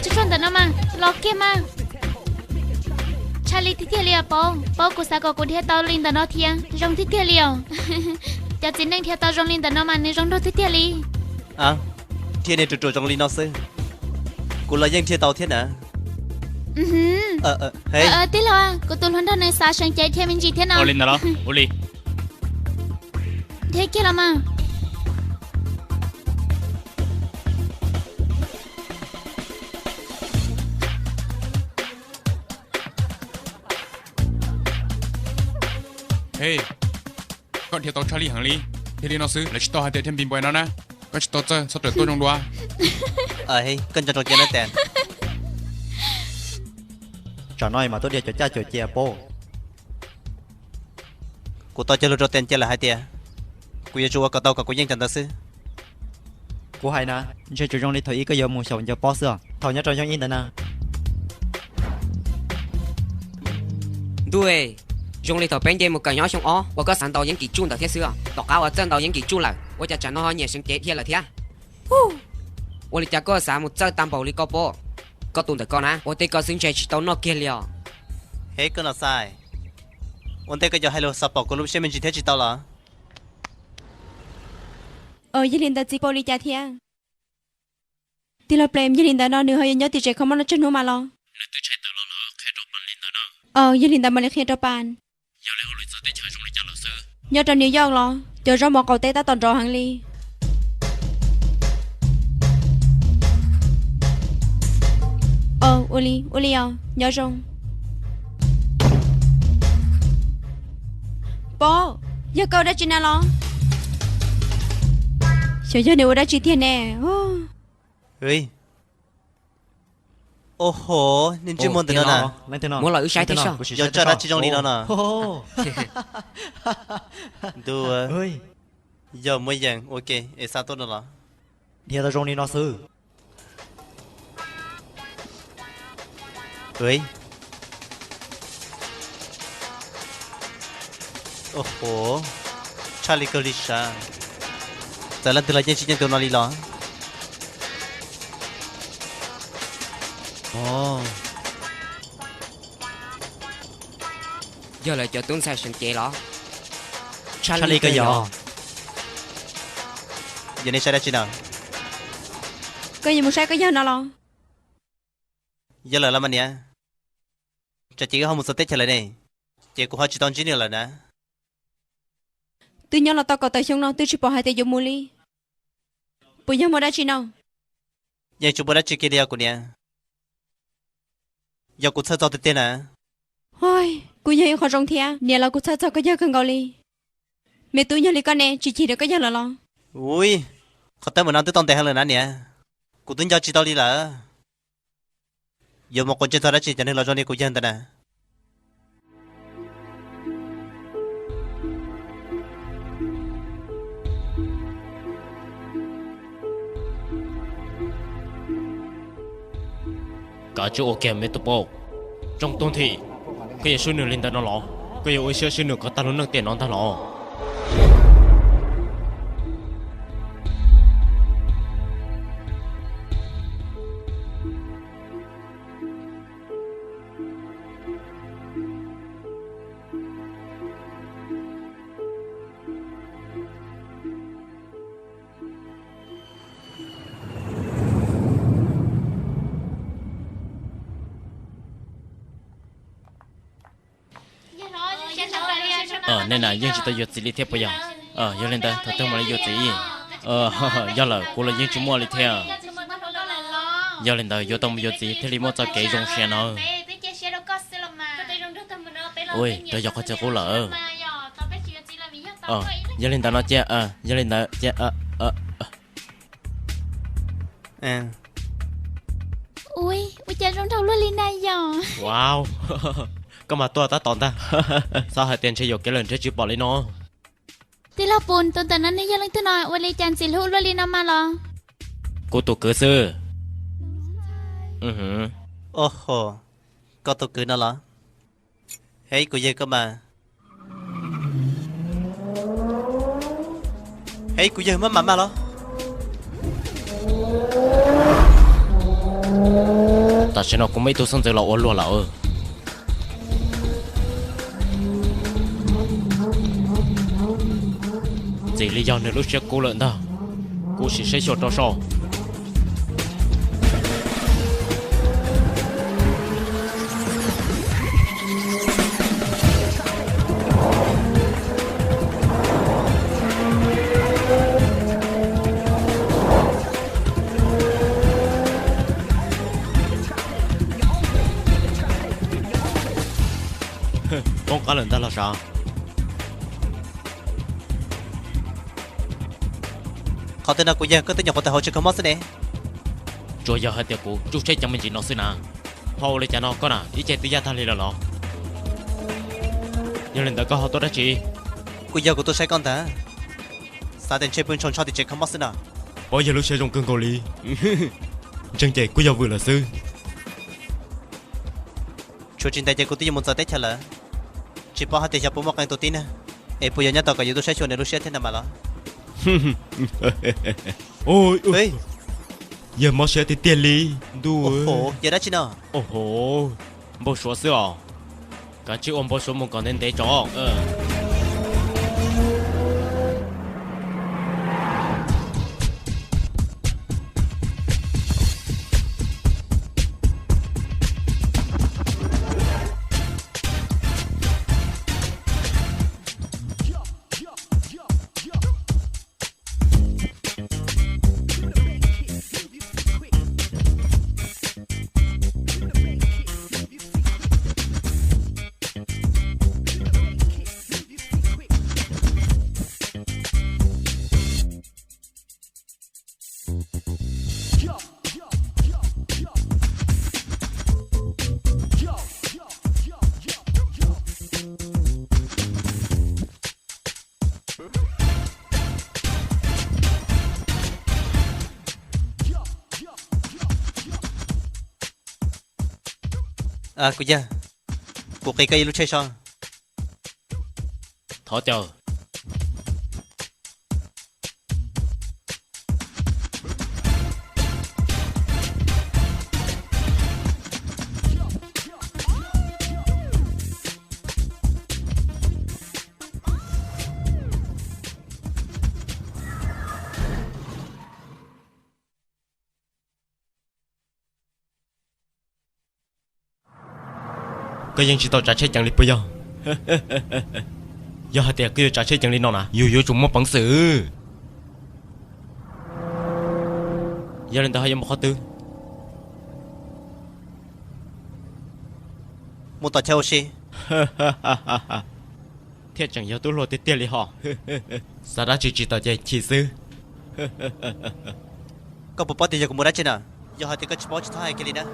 Tsuag tsuag ntawm no mas, los kiag mas. Tshaj li tiag tiag li os Paub. Paub, kuv xav kom kuv dhia tau li ntawm no thiab, zoo tiag tiag li os. Cov txiv neej dhia tau zoo li ntawm no mas nws zoo nraug tiag tiag li. Dhia niag ruam ruam zoo li no xwb, kuv los yeej dhia tau thiab na. Tij laug, kuv tus hluas nraug nws xav seev cev dhia me ntsis thiab no. Ua li ntawd los ua li. Dhia kiag los mas. Hej, koj dhia tau tshaj li heev li. Dhia li no xwb, lawv tsis tau hais tias dhia npis npais no na. Koj tsis tau txawj, txhob rawm tuaj zoo dua. Koj nco ntsoov cia na tes. Tsam no mas tuaj dhia cuam caj cuam cia Paub. Kuv tau cog lus rau tes cia lawm hais tias kuv yuav tsum ua kom tau kom kuv yeej cov ntawd xwb. Kuv hais na, ntshe tsuas zoo li thaum ub koj yuav mus xyaum ncaws pob xwb os. Thaum nyob rau xyoo ib ntawd na. Ntuj, zoo li thaum peb nce mus kawm nyob xyoo ob uas koj xav ntaus yeeb kim tsuj ntawd thiab xwb os. Tom qab uas txawj ntaus yeeb kim tsuj lawm, ua cas tsam no ho nyiam seev cev dhia lawm thiab? Ua li cas koj xav mus txawj tag npaum li koj Paub? Koj tus ntawm koj na, ua tej ko xwb ntshe tsis tau noj kiag li os. Hej, koj no xais, ua ntej koj yuav hais lus xav pom kuv lub siab me ntsis thiab tsis tau los? Yog li ntawd txiv Paub li cas thiab? Tij laug Plev, yog li ntawd no nws ho yuav nyob tim tsev kho mob no tsawg hnub mas los? Yog li ntawd mam li qhia rau Pas. Nyob rau New York los? Cov zaub mov qaum teb tab tom nrov heev li. Ua li, ua li os, nyob zoo. Paub, yog koj ua dab tsi na los? Xyov yog nws ua dab tsi tiag ne. Ua ho, niag ntsej muag ntawm no na, muab los wb saib thiab soj. Yog tsaj dab tsi zoo li no na? Ntuj, yog muaj yees ua ke es xa tuaj no los? Dhia tau zoo li no xwb. Ua ho, tshaj li kawg li sav. Txawm leej twg los yeej tsis yeej tus no li los? Yog lawv cov tub ntxhais seev cev los? Tshaj li kawg yog. Yog nej saib dab tsi na? Koj yuav mus saib koj yawg no los? Yog lawm los mas niam. Tsam ces wb ho mus txog teb chaws lawm ne, ces kuv ho tsis tau ntsib nws lawm na. Twb nyob los tau kaum tawm xyoo no twb tsis pom hais tias yuav mus li. Puas yog muaj dab tsi no? Yeej tsis muaj dab tsi kiag li os kuv niam. Yog kuv txhawj txog tiag tiag na. Kuj yog ib qho zoo thiab, niam los kuv txhawj txog koj yawg kawg nkaus li. Me tub yog li koj ne tsis chim rau koj yawg lawm los? Ui, qhov teeb meem no twb tau ntev heev lawm na niam. Kuv twb nco tsis tau li lawm. Yuav mus quav ntsej txog dab tsi cov neeg los zoo li kuv yawg ntawd na? Kav tsij ua kiag me tub Paub. Tsoom tuag nthim, koj yuav swb nws li ntawd no los? Koj yuav ua siab swb nws kom tag lub neej tiam no ntag los? Nej na yeej tsis tau yuav txiv li thiab puas yog? Yog li ntawd thaum twg mam li yuav txiv? Yog lawm, kuv los yeej tsis muaj li thiab. Yog li ntawd yuav tau mus yuav txiv thiaj li muaj txoj kev zoo siab no. Ui, rau yog qhov txawv qub lawm. Yog li ntawd no cia, yog li ntawd cia. Ui, ua cas zoo nraug luaj li na yom? Wow, koj mas tuaj tab tom ntag. Xav hais tias ntshe yuam kev lawm ntshe tsis pom li no. Tij laug Pus, tus ntawm no nws yog leej twg no ua li cas ntxim hlub luaj li no mas los? Kuv tus kwv xwb. Oho, koj tus kwv no los? Hej, kuv yawg koj mas. Hej, kuv yawg maj mam mas los? Tam sim no kuv muaj ib tug xeeb ntxwv los ua luag lawm. Txim li yog nws lub siab kub lawm ntag. Kuv sim saib xyuas rau saib. Poob qab lawm ntag los sav. Qhov twg no kuv yawg, koj twb nyuam qhuav tawm hauv tsev kho mob xwb ne. Tsuas yog hais tias kuv ntsuj tsheb ceev me ntsis no xwb na. Ho ua li cas no koj na, ib ce twb yaj tag li lawm los? Yog li ntawd koj ho tuaj dab tsi? Kuv yog kuv tuaj saib koj ntag. Xav tias ntshe pw ntsho ntsho tim tsev kho mob xwb no. Paub yawg lub siab zoo kawg nkaus li. Ntseeg ces kuj yog vwm lawm xwb. Tshuav tsis ntev ces kuv twb yuav mus txog teb chaws lawm. Tsis paub hais tias xyov puas muaj qee tus tib neeg es puas yuav nyob tos kom yus tuaj saib xyuas nws lub siab thiab ntag mas los. Yawg mob siab tiag tiag li. Ntuj, yawg dab tsi no? Npau suav xwb os. Kav tsij ua npau suav mus kom ntev ntev tso. Kuv yawg, kuv qiv koj ib lub tsheb so. Thov caw. Koj yeej tsis tau tsav tsheb ceev li puas yog? Yog hais tias koj yuav tsav tsheb ceev li no na, yus yuav tsum muaj peev xwm. Yog li ntawd ho yuav mus qhov twg? Mus tom chaw ua si. Thiaj tseem yog tub hluas tiag tiag li hos. Xav dab tsi tsis tau ces chim xwb. Koj puas paub tias yog kuv mus dab tsi na? Yog hais tias koj tsis paub tsis txhob hais kiag li na.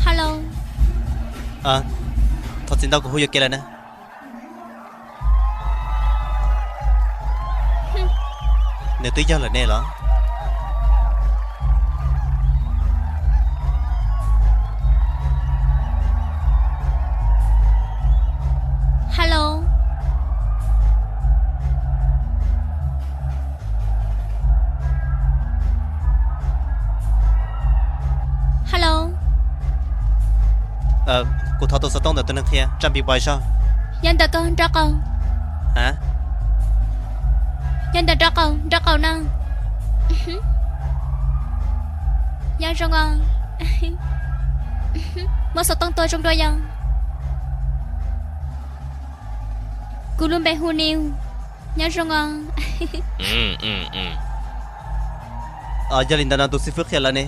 Hello. Thov txim ntau, kuv hu yuam kev lawm na. Nws twb yog lawm ne los? Hello. Hello. Kuv thov tus xov tooj ntawm tus neeg qhia, tsaj npis npais soj. Yog ntawm koj nraub qaum. A, yog ntawm nraub qaum, nraub qaum na. Nyob zoo os. Muab xov tooj tua zoo dua yom. Kuv lub npe hu Niu. Nyob zoo os. Yog li ntawd no tus xib fwb qhia lawm ne?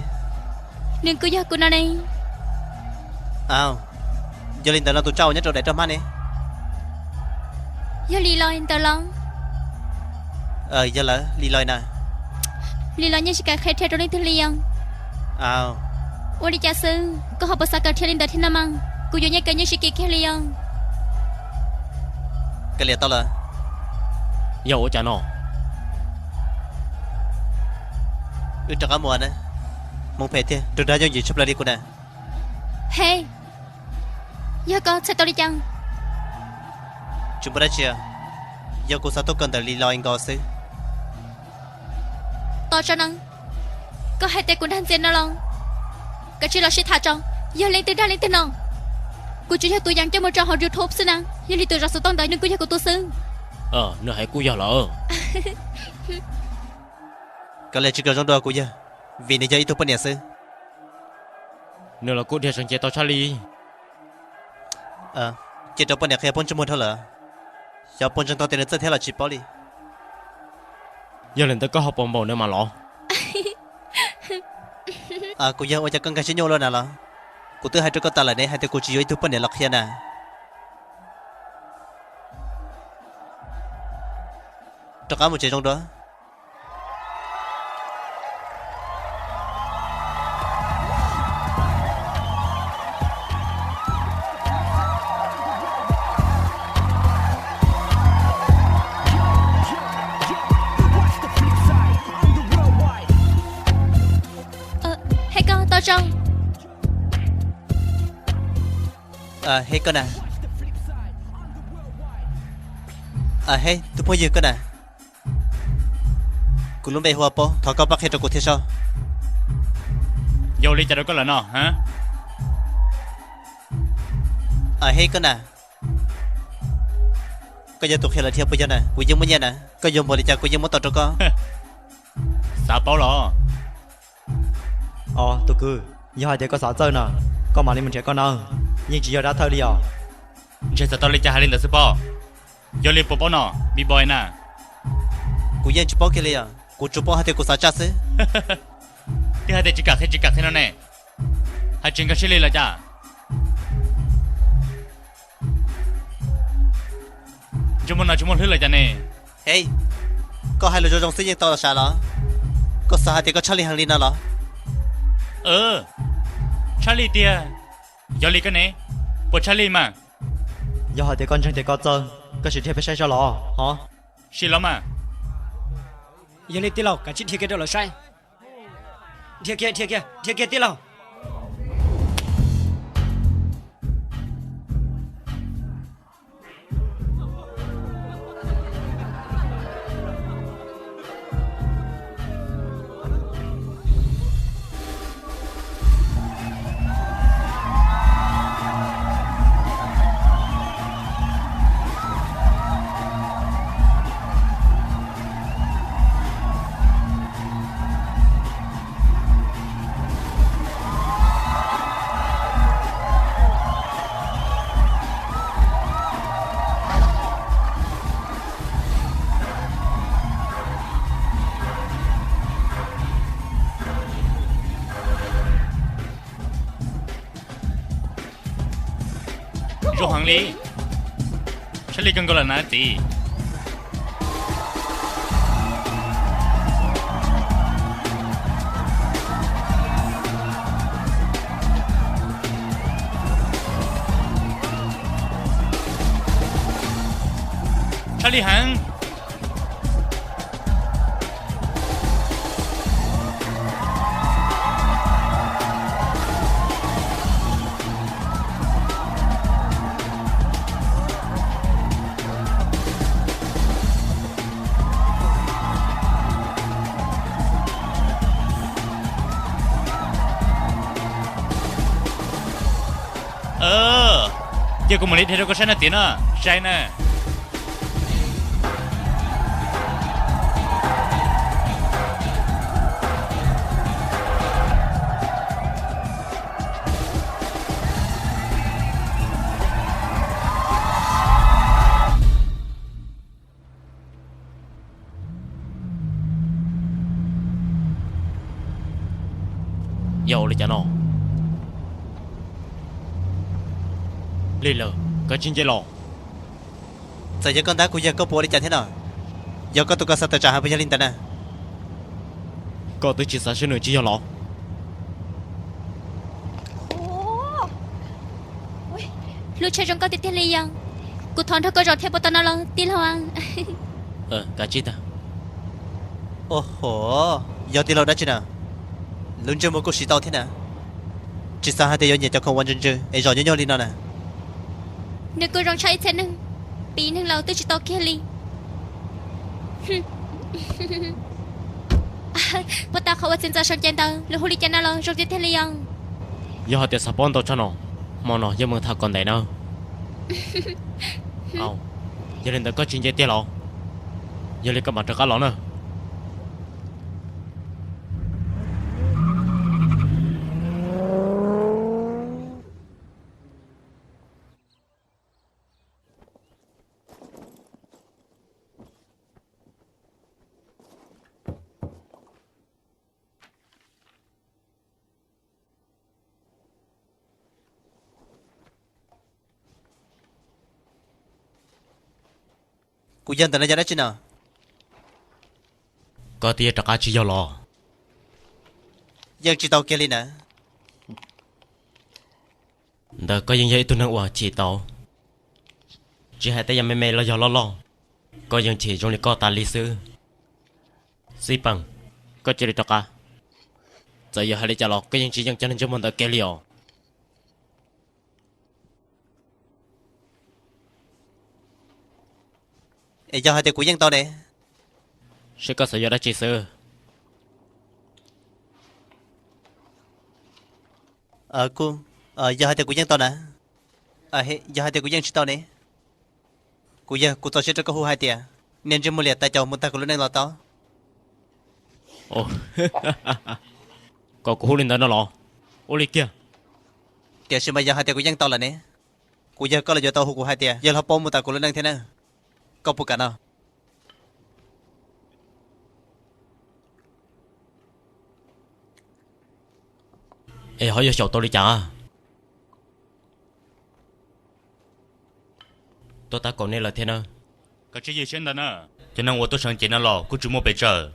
Nws kuj yog kuv no ne. Au, yog li ntawd no tus tsaj uas nyob rau daim roj hmab ne? Yog Li Loi ntawd los? Yog lawm, Li Loi na. Li Loi yeej tsis kam qhia rau leej twg li os. Ua li cas xwb, koj ho puas xav kom dhia li ntawd thiab no mas? Kuv yuav nyiaj kawm nyiaj sib kis kiag li os. Kav liam tau lawm. Yog ua cas no? Wb rov qab mus na. Hmoov phem tiag, rau dag yooj yim tshaj plaws li kuv na. He, yog koj txhais tau li cas? Tsis muaj dab tsi, yog kuv xav tuaj kawm ntawm Li Loi nkaus xwb. Tos tso na, koj hais tias kuv dag ntxias no los? Kav tsij los sib tham tso, yog leej twg dag leej twg no. Kuv tsuas yog tus yees coj mus tso hauv YouTube xwb na, yog li tus zov xov tooj ntawd nws kuj yog kuv tus xwb. Nws hais kuj yog lawm. Kav liam tsis kom zoo dua kuv yawg, vim nws yog ib tug poj niam xwb. Nws los kuj dhia seev ces tau tshaj li. Cia rau poj niam qhia poob ntsej muag dhau lawm. Xyov puas ntseeg tau tias nws txawj thiab los tsis paub li. Yog li ntawd koj ho puas npaum nws mas los? Kuv yawg, ua cas koj nkag siab nyuaj luaj na los? Kuv twb hais rau koj tas lawm ne, hais tias kuv tsis yuav ib tug poj niam los qhia na. Rov qab mus tsev zoo dua. Hej koj, tau zoo. Hej koj na. Hej tus phooj ywg koj na. Kuv lub npe hu ua Paub, thov koj pab qhia rau kuv thiab soj. Yog li cas rau koj lawm no? Hej koj na. Koj yog tus qhia lawv dhia puas yog na? Kuv yeej muaj nyiaj na, koj yuav npaum li cas kuv yeej muab tau rau koj. Xav paub los? Os tus kwv, yog hais tias koj xav txawj na, koj mam li mus nrhiav koj na, yeej tsis yog dab thawj li os. Ntshe xav tau li cas hais li ntawd xwb pob. Yog li puas paub no, Big Boy na? Kuv yeej tsis paub kiag li os, kuv tsuas paub hais tias kuv xav tsaj xwb. Twb hais tias tsis kam qhia tsis kam qhia no ne, hais tsis nkag siab li los cas? Ntsej muag no tsis muaj hlwb los cas ne? Hej, koj hais lus zoo zoo xwb yeej tau los sav los? Koj xav hais tias koj tshaj lij heev li no los? Tshaj lij tiag. Yog li koj ne, puas tshaj lij mas? Yog hais tias koj ntseeg tias koj txawj, koj sim dhia peb saib soj los ho. Sim los mas. Yog li tij laug, kav tsij dhia kiag rau lawv saib. Dhia kiag, dhia kiag, dhia kiag tij laug. Zoo heev li. Tshaj lij kawg nkaus lawm na txiv. Tshaj lij heev. Cia kuv mam li dhia rau koj saib no txiv na, sai na. Yog ua li cas no? Lig lawm, koj tsis nce los. Txawm yog koj ntab kuv yawg koj puas ua li cas thiab no? Yog koj tus koj xav tawm tsam hais puas yog li ntawd na? Koj twb tsis xav seb nws tsis yog los? Hlub tshaj zoo nkauj tiag tiag li yog. Kuv thov nrog koj zaum thiab puas tau no los tij laug? Kav tsij tag. Ua ho, yog tij laug dab tsi na? Lub ntsej muag kuj siv tau thiab na. Tsis xav hais tias yuav nyiam cov khoom uas ntsws ntsws es zom nyuaj nyuaj li no na. Nws kuj zoo tshaj ib txhia neeg, piv neeg laus twb tsis tau kiag li. Puas tas qhov uas txiv ntxawm sau nce ntawd lawv hu li cas no los zoo tiag tiag li yog. Yog hais tias xav paub ntau tshaj no, hmo no yeej meem tham kom ntev na. Au, yog li ntawd koj tsis nce tiag los? Yog li koj mam rov qab los na. Kuv yawg ntawm no yog dab tsi no? Koj twb yuav rov qab tsis yog los? Yeej tsis tau kiag li na. Ntawd koj yeej yog ib tug neeg uas chim tau. Tsis hais tej yam me me los yog loj loj, koj yeej chim zoo li koj tas li xwb. Xib Peem, koj cia li rov qab. Txawm yog hais li cas los koj yeej tsis yeej cov neeg ntsej muag ntawd kiag li os. Es yog hais tias kuv yeej tau ne? Seb koj xav yuav dab tsi xwb. Kuv, yog hais tias kuv yeej tau na? Yog hais tias kuv yeej tsis tau ne? Kuv yawg, kuv txaus siab rau koj hu hais tias niag ntsej muag liam tais caus mus tag kuv lub neej los tau. Kom kuv hu li ntawd no los? Ua li kiag. Tiam sis mas yog hais tias kuv yeej tau lawm ne, kuv yawg koj los yuav tau hu kuv hais tias yawg hlob paub mus tas kuv lub neej thiab na. Koj puas kam no? Es ho yuav xyaum tau li cas? Tuaj tab kaum nej lawm thiab na. Koj tsis yig siab ntag na. Cov neeg uas tuaj sawv cev no los kuj tsis muaj pes tsawg.